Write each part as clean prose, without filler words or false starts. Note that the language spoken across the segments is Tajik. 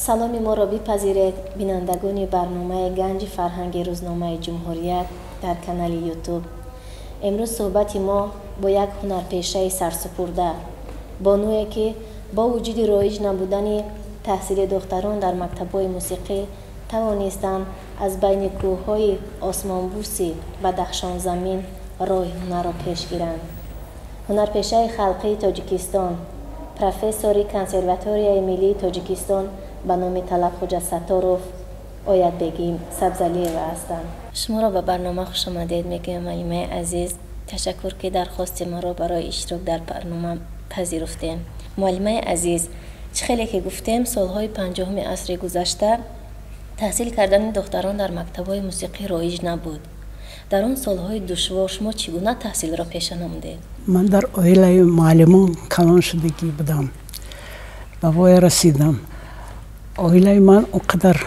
Саломи моро бипазиред, бинандагони барномаи Ганҷи фарҳанги рӯзномаи Ҷумҳурият дар канали Ютуб. Имрӯз суҳбати мо бо як ҳунарпешаи сарсупурда, бонуе ки бо вуҷуди роиҷ набудани таҳсили духтарон дар мактабҳои мусиқӣ тавонистанд аз байни кӯҳҳои осмонбӯси Бадахшонзамин роҳи ҳунарро пеш гиранд. Ҳунарпешаи халқии Тоҷикистон, профессори Консерваторияи миллии Тоҷикистон ба номи Талабхоҷа Сатторов Оятбегим Сабзалиева ҳастанд. Шуморо ба барнома хушомадед мегӯям, муаллимаи азиз. Ташаккур, ки дархости моро барои иштирок дар барнома пазируфтем. Муаллимаи азиз, чӣ хеле ки гуфтем, солҳои 50-уми асри гузашта таҳсил кардани духтарон дар мактабҳои мусиқӣ роиҷ набуд. Дар он солҳои душвор шумо чӣ гуна таҳсилро пеша намудед? Ман дар оилаи муаллимон калон шудагӣ будам, ба воя расидам. Оилаи ман он қадар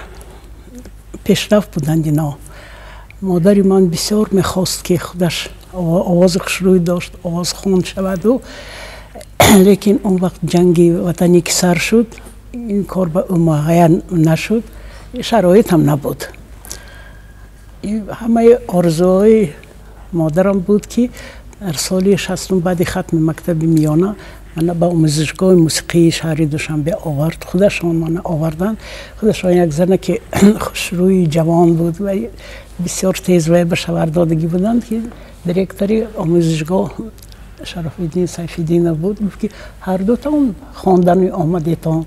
пешрафт буданд ино. Модари ман бисёр мехост, ки худаш овози хушрӯй дошт, овозхон шаваду, лекин он вақт ҷанги ватанӣ ки сар шуд, ин кор ба ӯ муҳайя нашуд, шароитам набуд. Ҳамаи орзуҳои модарам буд, ки дар соли 60-ум баъди хатми мактаби миёна мана ба омӯзишгоҳи мусиқии шаҳри Душанбе овард. Худашон мана оварданд. Худашон як зане ки хушрӯи ҷавон буд ва бисёр тез вай ба шавҳар додагӣ буданд, ки директори омӯзишгоҳ Шарофиддин Сайфиддинов буд, гуфт, ки ҳардутон хондани омадетон.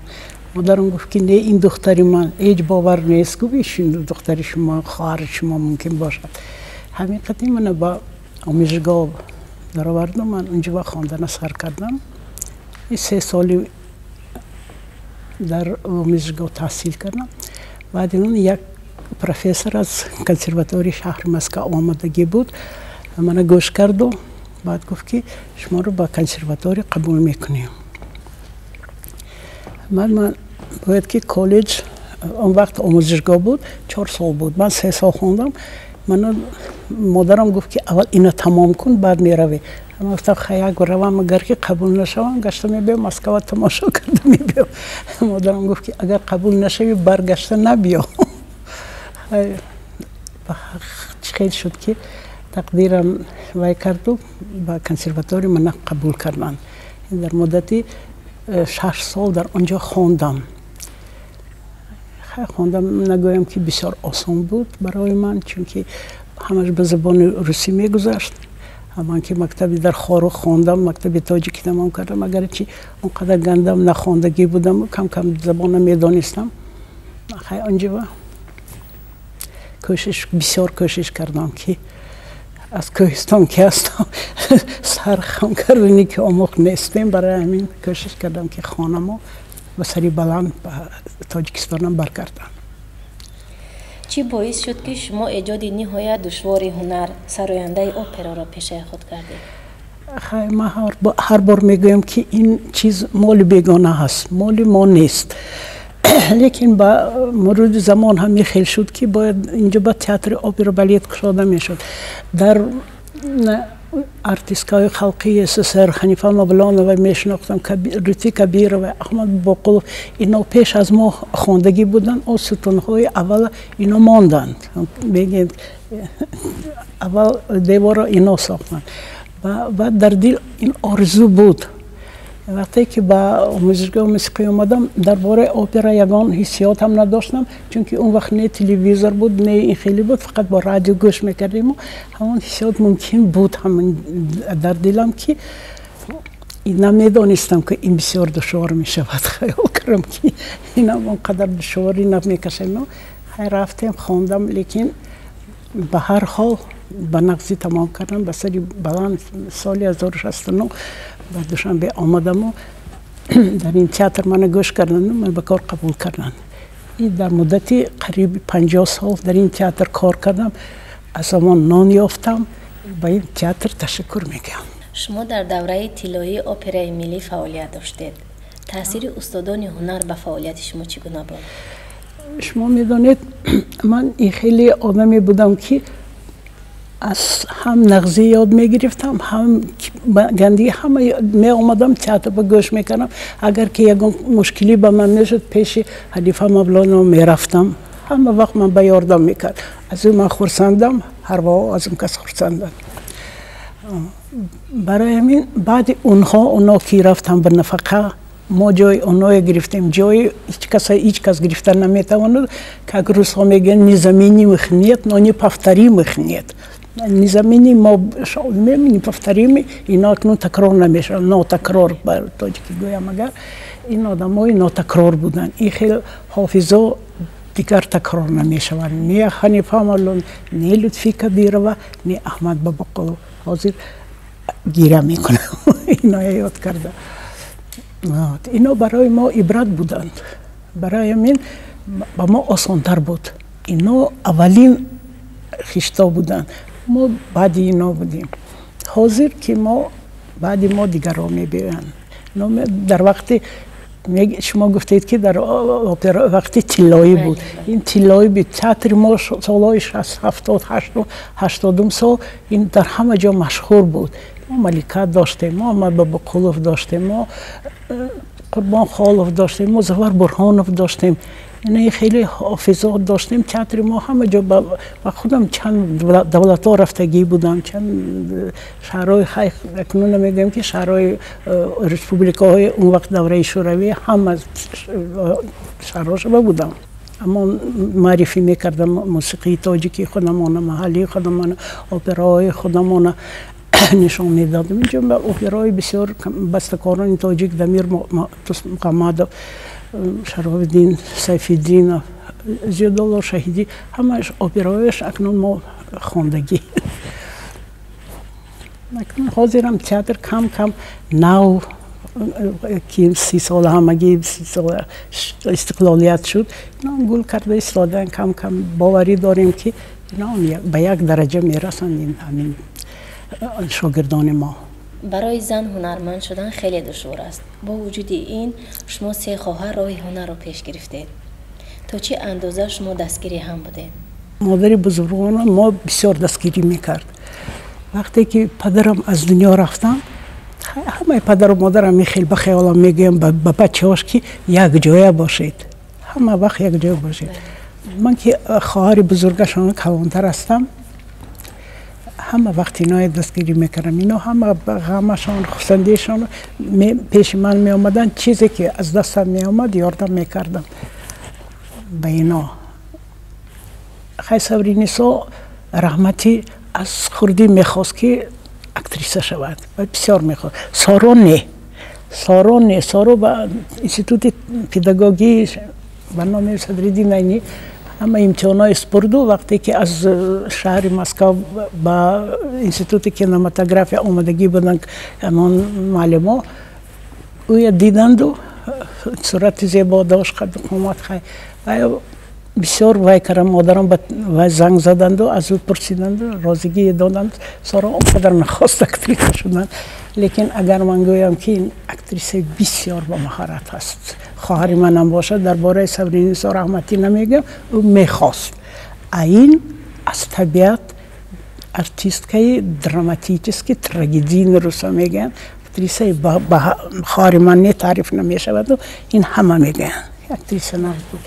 Модарам гуфт, ки не, ин духтари ман, ҳеҷ бовар нест. Гуфт, ин духтари шумо, хоҳари шумо мумкин бошад. Ҳамин қадим мана ба омӯзишгоҳ дароварду, ман унҷо ба хондана сар кардам. 3 соли дар омӯзишгоҳ таҳсил кардам. Баъди он як профессор аз консерваторияи шаҳри Москва омадагӣ буд, мана гӯш карду баъд гуфт, ки шуморо ба консерватория қабул мекунем. Ман бояд ки коллеҷ, он вақт омӯзишгоҳ буд, 4 сол буд, ман 3 сол хондам. Мана модарам гуфт, ки аввал ина тамом кун, баъд меравӣ. Ман гуфтам, як равам, агар ки қабул нашавам, гашта мебиём, Москва тамошо карда мебиём. Модарам гуфт, ки агар қабул нашавӣ, баргашта набиё. Чӣ хел шуд, ки тақдирам вай карду, ба консерватория мана қабул карданд. Дар муддати 6 сол дар он ҷо хондам. Хондам нагӯям, ки бисёр осон буд барои ман, чунки ҳамаш ба забони русӣ мегузашт. Ман ки мактаби дар Хоруғ хондам, мактаби тоҷикӣ тамом кардам, агарчи он қадар гандам нахондагӣ будам, кам кам забона медонистам. Хай, онҷо кӯшиш, бисёр кӯшиш кардам, ки аз кӯҳистон ки ҳастам, сар хам кардани ки омӯхт нестем. Барои ҳамин кӯшиш кардам, ки хонамо ба сари баланд ба Тоҷикистонам баргардам. Чӣ боис шуд, ки шумо эҷоди ниҳоят душвори ҳунар, сарояндаи операро пешаи худ кардед? Хай, ман ҳар бор мегӯям, ки ин чиз моли бегона ҳаст, моли мо нест, лекин ба мурури замон ҳамин хел шуд, ки бояд инҷо ба театри опера балет кушода мешуд. Дар артисткаҳои халқии СССР Ҳанифа Мавлонова мешинохтам, Лутфи Кабирова, Аҳмад Боқулов, ино пеш аз мо хондагӣ буданд. О сутунҳои аввала ино монданд, бигед, аввал деворро ино сохтанд. Баъд дар дил ин орзу буд. Вақте ки ба омӯзишгоҳи мусиқӣ омадам, дар бораи опера ягон ҳиссиётам надоштам, чунки он вақт не телевизор буд, не ин хеле буд, фақат бо радио гӯш мекардему. Ҳамон ҳиссиёт мумкин буд ҳамон дар дилам, ки намедонистам, ки ин бисёр душвор мешавад. Хаёл кардам, ки инам он қадар душворӣ намекашем. Хай, рафтем, хондам, лекин ба ҳар ҳол ба нағзӣ тамом кардам, ба сари баланд. Соли 1069 ба Душанбе омадаму дар ин театр мана гӯш карданду ман ба кор қабул карданд. И дар муддати қариби 50 сол дар ин театр кор кардам, аз ҳамон нон ёфтам. Ба ин театр ташаккур мегӯям. Шумо дар давраи тиллоии операи миллӣ фаъолият доштед. Таъсири устодони ҳунар ба фаъолияти шумо чӣ гуна буд? Шумо медонед, ман ин хеле одаме будам, ки Аз ҳам нағзӣ ёд мегирифтам, ҳам гандӣ, ҳама меомадам театр ба гӯш мекардам. Агар ки ягон мушкилӣ ба ман мешуд, пеши Ҳанифа Мавлонова мерафтам. Ҳама вақт ман ба ёрдам мекард. Аз ӯ ман хурсандам, ҳар во аз он кас хурсандам. Барои ҳамин баъди онҳо, оно ки рафтам ба нафақа, мо ҷои оное гирифтем, ҷои ҳеҷ кас гирифта наметавонад. Как русҳо мегӯянд, незаменимых нет, но неповторимых нет. Незаменим неповторимый, ино акнун такрор намешавад, нотакрор ба тоҷикӣ гӯям агар, ин одамои нотакрор буданд. Ин хел ҳофизо дигар такрор намешаванд. Не Ҳанифа Мавлон, не Лутфи Кабирова, не Аҳмад Бобоқулов. Ҳозир гиря мекунам иноя ёд карда. Ино барои мо ибрат буданд. Барои ҳамин ба мо осонтар буд. Ино аввалин хишто буданд, мо баъди ино будем. Ҳозир ки мо баъди мо дигарро мебиёянд. Дар вақти шумо гуфтед, ки дар опера вақти тиллоӣ буд, ин тиллоӣ буд. Театри мо солҳои 60, 70, 80-ум сол ин дар ҳама ҷо машҳур буд. Мо Малика доштем, мо Аҳмад Бобоқулов доштем, мо Қурбон Холов доштем, мо Зафар Бурҳонов доштем, яъне хеле ҳофизот доштем. Театри мо ҳама ҷо, ба худам чанд давлатҳо рафтагӣ будам, чанд шаҳрҳои, акнун намегӯям ки шаҳрҳои республикаҳои он вақт давраи Шӯравӣ, ҳама шаҳрҳошба будам. Аммо маърифӣ мекардам мусиқии тоҷикии худамона, маҳаллии худамона, операҳои худамона нишон медодам. Инҷо операҳои бисёр бастакорони тоҷик, Дамир Муҳаммадов, Шарофиддин Сайфиддинов, Зиёдулло Шаҳидӣ, ҳамааш операҳояш акнун мо хондагӣ. Акнун ҳозирам театр кам кам нав ки 30 сола, ҳамагӣ 30 сола истиқлолият шуд, инам гул карда истодаанд кам кам. Боварӣ дорем, ки инам ба як дараҷа мерасанд, ин ҳамин шогирдони мо. Барои зан ҳунарманд шудан хеле душвор аст. Бо вуҷуди ин шумо се хоҳар роҳи ҳунарро пеш гирифтед. То чӣ андоза шумо дастгири ҳам будед? Модари бузургона мо бисёр дастгирӣ мекард. Вақте ки падарам аз дунё рафтанд, ҳамаи падару модарам хел ба хаёлам мегӯям ба бачаҳош, ки якҷоя бошед, ҳама вақт якҷоя бошед. Ман ки хоҳари бузургашон калонтар ҳастам, ҳама вақт иное дастгирӣ мекардам. Ино ҳама ғамашон, хурсандиашон пеши ман меомаданд. Чизе ки аз дастам меомад, ёрдам мекардам ба ино. Хай, Сабринисо раҳматӣ аз хурдӣ мехост, ки актриса шавад ва бисёр мехост. Соро не, Соро не. Соро ба институти педагогӣ ба номи Садриддин Айнӣ ҳама имтиҳонҳои спурду. Вақте ки аз шаҳри Москав ба институти кинематография омадагӣ буданд, ҳамон муаллимо ӯя диданду, сурати зебо дошт, қадду қомат, хай, бисёр вай кардам. Модарам вай занг заданду, аз ӯ пурсиданду, розигӣ доданд. Соро он қадар нахост актриса шудан, лекин агар ман гӯям, ки ин актрисаи бисёр ба маҳорат ҳаст, хоҳари манам бошад, дар бораи Сабринисо раҳматӣ намегӯям, ӯ мехост. А ин аз табиат артисткаи драматический, трагедийный, руса мегӯянд, актрисаи хоҳари ман не таъриф намешаваду ин ҳама мегӯянд, актриса нағз буд.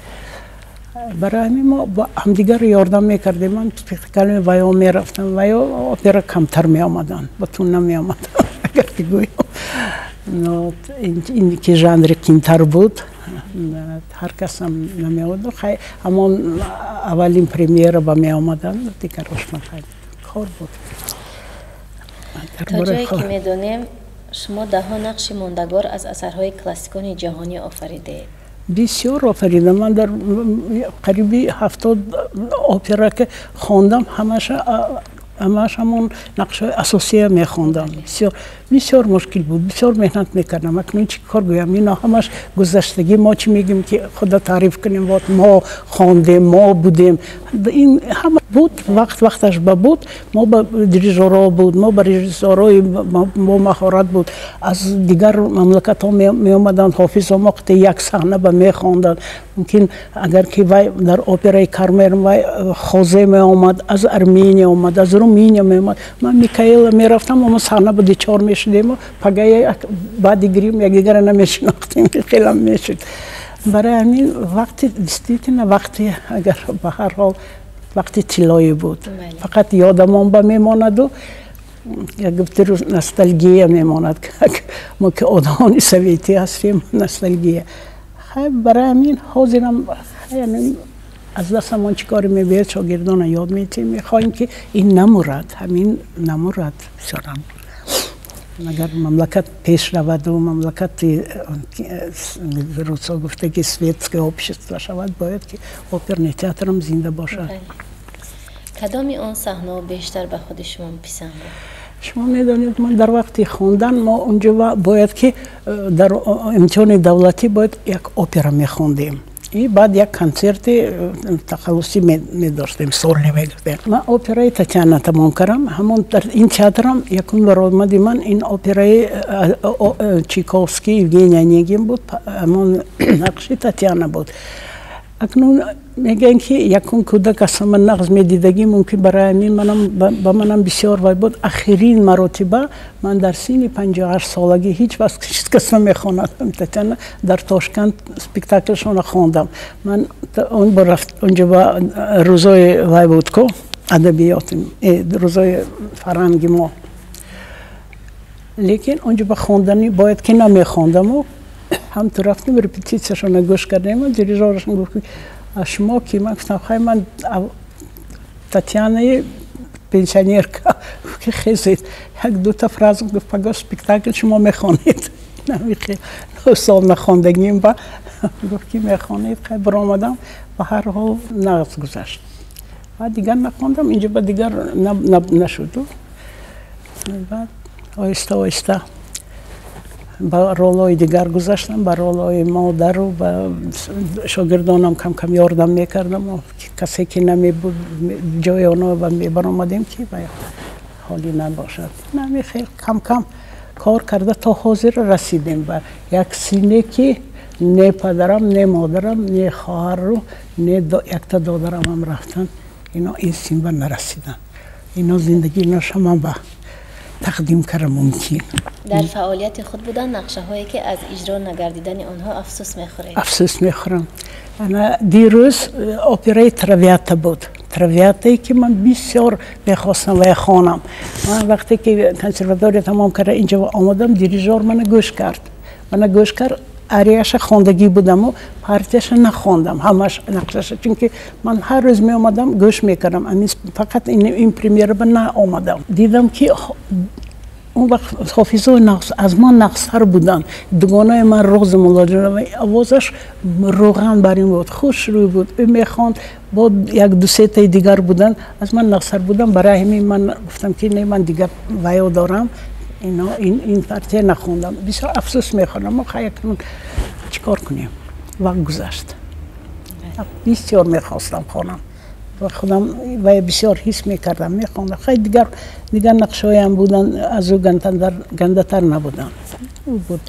Барои ҳамин мо ба ҳамдигарро ёрдам мекардем. Ман спектакль ваё мерафтам, ваё опера камтар меомаданд, ба тун намеомаданд, агар ки гӯям. Ин ки жанри қиинтар буд, ҳар касам намеомад. Хай, ҳамон аввалин премьера ба меомаданд, дигарош хай кор буд. То ҷое ки медонем, шумо даҳҳо нақши мондагор аз асарҳои классикони ҷаҳонӣ офаридаед. Бисёр офаридам. Ман дар қариби 70 опера ки хондам, ҳамаша, ҳамаш ҳамон нақшҳои асосия мехондам. Бисёр, бисёр мушкил буд, бисёр меҳнат мекардам. Акнун чӣ кор гӯям, ино ҳамаш гузаштагӣ. Мо чӣ мегӯем, ки худо таъриф кунем, вот мо хондем, мо будем, ин ҳама Буд, вақт вақташ ба буд, мо ба дирижёрҳо буд, мо ба режиссёрҳои бо маҳорат буд. Аз дигар мамлакатҳо меомаданд, ҳофизҳо мо қити як саҳна ба мехонданд. Мумкин агар ки вай дар операи Кармен вай Хозе меомад, аз Армения омад, аз Руминия меомад. Ман Микаэла мерафтам, мо саҳна ба дучор мешудему, пагая баъди грим якдигара намешинохтем, хелам мешуд. Барои ҳамин вақти действительно вақти, агар ба ҳар ҳол, вақти тиллоӣ буд. Фақат ёдамон ба мемонаду як гуфти рӯз ностальгия мемонад. Мо ки одамони советӣ ҳастем, ностальгия. Хай, барои ҳамин ҳозирам аз дастамон чӣ коре мебиёяд, шогирдона ёд метиҳем, мехоҳем ки ин намурад, ҳамин намурад. Бисёрам агар мамлакат пеш раваду мамлакати русо гуфта ки светское общество шавад, бояд ки оперный театрам зинда бошад. Кадоми он саҳнаҳо бештар ба худи шумо писанд буд? Шумо медонед, ман дар вақти хондан мо унҷо бояд ки дар имтиҳони давлатӣ бояд як опера мехондем и баъд як консерти тахаллусӣ медоштем, сольный мегуфтем. Ман операи Татьяна тамом кардам. Ҳамон дар ин театрам якум баромади ман ин операи Чайковский «Евгений Онегин» буд, ҳамон нақши Татьяна буд. Акнун мегӯянд ки якум кӯдак аз ҳама нағз медидагӣ, мумкин барои ҳамин манам ба манам бисёр вай буд. Ахирин маротиба ман дар синни 58 солагӣ, ҳеҷ вақт ҳеҷ кас намехонад, Татьяна дар Тошканд спектаклшона хондам. Ман он бор онҷо ба рӯзои вай буд ку адабиёти, рӯзои фарҳанги мо, лекин онҷо ба хонданӣ бояд ки намехондаму ҳамту рафтем, репетитсияшона гӯш кардем. Дирижорашон гуфт: «Шумо ки?» Ман гуфтам: «Хай, ман Татьянаи пенсионерка». Ки хезед, як дута фраза гуфт: «Паго спектакл шумо мехонед». 9 сол нахондагим ба гуфт ки мехонед. Хай, баромадам, ба ҳар ҳол нағз гузашт ва дигар нахондам. Инҷо ба дигар нашуду баъд оҳиста оҳиста ба ролҳои дигар гузаштам, ба ролҳои модару ба шогирдонам кам кам ёрдам мекардам. Касе ки намебуд, ҷои онҳо ба мебаромадем ки ба ҳоли набошад. Намехел кам кам кор карда то ҳозир расидем ба як синне ки не падарам, не модарам, не хоҳару не якта додарам ҳам рафтанд, ино ин син ба нарасиданд. Ино зиндагӣ иношаман ба тақдим кардам мумкин. Дар фаъолияти худ буданд нақшаҳое, ки аз иҷро нагардидани онҳо афсӯс мехӯред? Афсӯс мехӯрам. Ана дирӯз операи Травиата буд, Травиатае ки ман бисёр мехостам вая хонам. Ман вақте ки консерватория тамом карда инҷо омадам, дирижор мана гӯш кард. Арияша хондагӣ будаму партияша нахондам, ҳамаш нақшаша, чунки ман ҳар рӯз меомадам, гӯш мекардам, фақат ин премьера ба наомадам. Дидам ки он вақт ҳофизои нағз аз ман нағзтар буданд. Дугонаи ман Роза Муллоҷонова овозаш рӯған бар ин буд, хушрӯй буд, ӯ мехонд, бо як дусетаи дигар буданд, аз ман нағзтар буданд. Барои ҳамин ман гуфтам ки не, ман дигар ваё дорам, ин партия нахондам. Бисёр афсӯс мехӯрам. Мо хай, акнун чӣ кор кунем, вақт гузашт. Бисёр мехостам хонам ва худам вай бисёр ҳис мекардам, мехондам. Хай, дигар нақшҳоям буданд, аз ӯ гандатар набуданд. Буд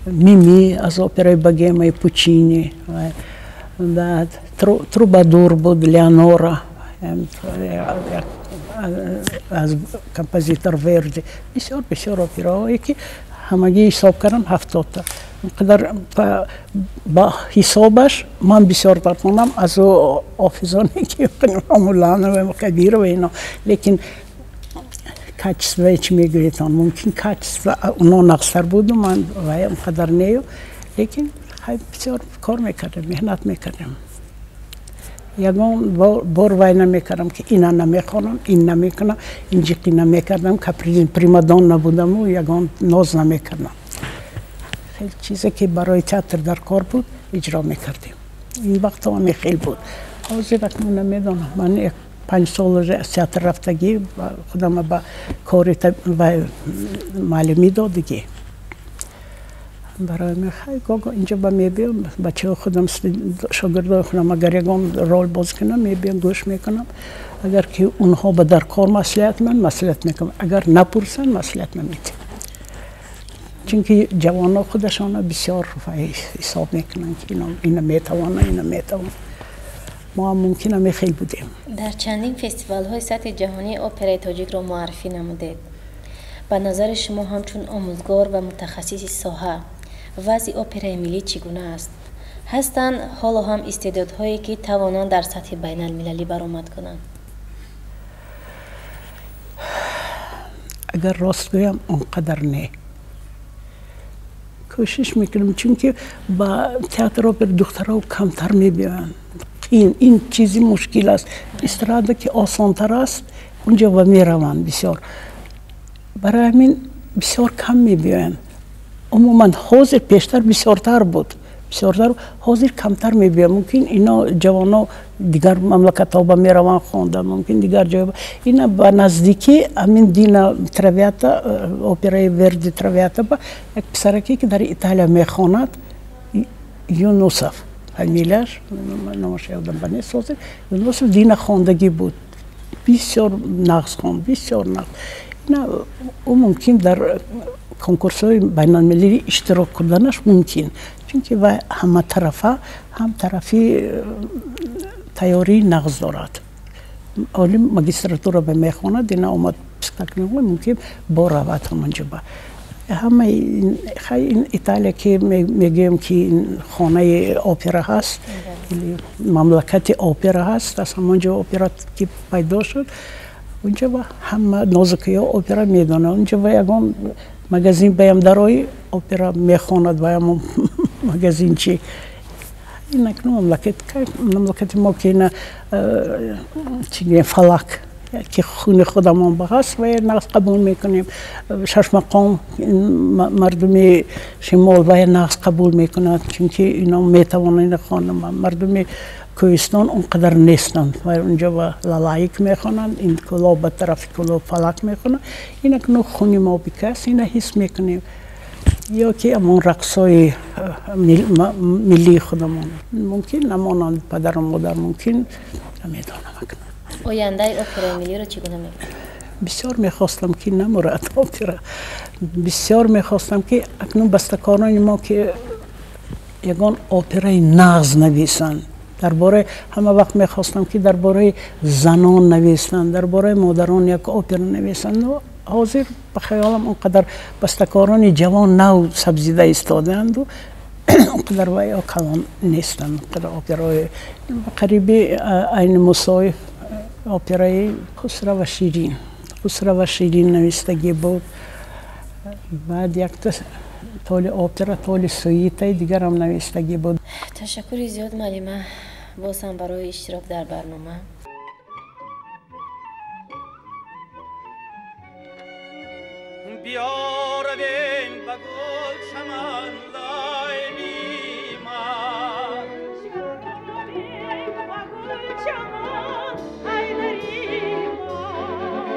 Мими аз операи Богемаи Пучини, баъд Трубадур буд, Леонора аз композитор Верди. Бисёр бисёр операҳое ки ҳамагӣ ҳисоб кардам, 70-та қадар ба ҳисобаш ман бисёртар хондам аз ӯ ҳофизоне ки Муланова, Кабирова, ино. Лекин качество чӣ мегӯедон, мумкин качество оно нағзтар буду, ман вай он қадар нею. Лекин бисёр кор мекардем, меҳнат мекардем. Ягон бор вай намекардам ки ина намехонам, ин намекунам, ин ҷиқӣ намекардам, каприз примадонна набудаму ягон ноз намекардам. Хеле чизе ки барои театр дар кор буд, иҷро мекардем. Ин вақтҳо ҳаме хел буд. Ҳозир акнун намедонам. Ман як 5 сол аз театр рафтагӣ, худама ба кори муаллимӣ додагӣ. Барои ман хай гого инҷо ба мебиям, бачаҳои худам, шогирдои худам агар ягон рол боз кунам, мебиям гӯш мекунам. Агар ки онҳо ба дар кор маслиҳат ман маслиҳат мекунам, агар напурсанд маслиҳат намедиҳам. Чунки ҷавонҳо худашонро бисёр ҳисоб мекунанд ки ина метавонанд, ина метавонанд. Мо ҳам мумкин ҳамин хел будем. Дар чандин фестивалҳои сатҳи ҷаҳонӣ операи тоҷикро муаррифӣ намудед. Ба назари шумо ҳамчун омӯзгор ва мутахассиси соҳа вазъи операи миллӣ чӣ гуна аст? Ҳастанд ҳоло ҳам истеъдодҳое ки тавонанд дар сатҳи байналмилалӣ баромад кунанд? Агар рост гӯям, он қадар не. Кӯшиш мекунем, чунки ба театр опера духтарҳо камтар мебиёянд. Ин чизи мушкил аст. Эстрада ки осонтар аст, унҷо ба мераванд бисёр. Барои ҳамин бисёр кам мебиёянд. Умуман ҳозир пештар бисёртар буд. Бисёртар, ҳозир камтар мебиёянд. Мумкин ино ҷавонҳо дигар мамлакатҳо ба мераванд хонда, мумкин дигар ҷой. Ина ба наздикӣ ҳамин Дина Травиата, операи Верди Травиата ба як писараке ки дар Италия мехонад, Юнусов фамилияш, номаш ёдам ба нест ҳозир, Юнусов Дина хондагӣ буд. Бисёр нағз хонд, бисёр нағз. Ина ӯ мумкин дар конкурсҳои байналмилалӣ иштирок карданаш мумкин, чунки вай ҳаматарафа, ҳам тарафи тайёрии нағз дорад. Олим магистратура ба мехонад, ина омад спектакл мумкин боравад ҳамонҷо ба. Ҳамаи ин Италия ки мегӯем ки хонаи опера ҳаст, мамлакати опера ҳаст, аз ҳамонҷо опера ки пайдо шуд, унҷо ба ҳама нозукиҳо опера медонанд. Унҷо ба ягон магазин баям дарои опера мехонад, ба ҳамон магазинчи. Ин акнун мамлакати мо ки ина чӣ гӯем, фалак ки хуни худамон ба ҳаст ва нағз қабул мекунем. Шашмақом мардуми шимол ва нағз қабул мекунад, чунки ино метавонанд ина хонанд. Мардуми кӯҳистон он қадар нестанд ва унҷо ба лалаик мехонанд, ин кӯлоб ба тарафи кӯлоб фалак мехонанд. Ин акнун хуни мо бикаст, ина ҳис мекунем. Ё ки ҳамон рақсҳои миллии худамон мумкин намонанд, падару модар мумкин намедонам акнун. Ояндаи операи миллиро чӣ гуна мебинед? Бисёр мехостам ки намурад опера. Бисёр мехостам ки акнун бастакорони мо ки ягон операи нағз нависанд. Дар бораи ҳама вақт мехостам ки дар бораи занон нависанд, дар бораи модарон як опера нависанд. Ҳозир ба хаёлам он қадар бастакорони ҷавон нав сабзида истодаанду он қадар вайо калон нестанд. Он қадар операҳои қариби Айни Мусоев операи Хусрава Ширин, Хусрава Ширин навистагӣ буд. Баъд якта толи опера, толи суитаи дигарам навистагӣ буд. Ташаккури зиёд муаллима, боз ҳам барои иштирок дар барнома. Биёравем ба гул чаман лайли ман, ба гул чаман айдари ман,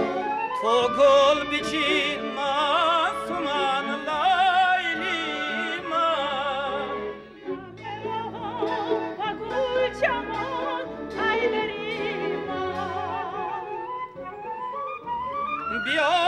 ту гул бичин ман суман лайли ман, ба гул чаман айдари ман. Биё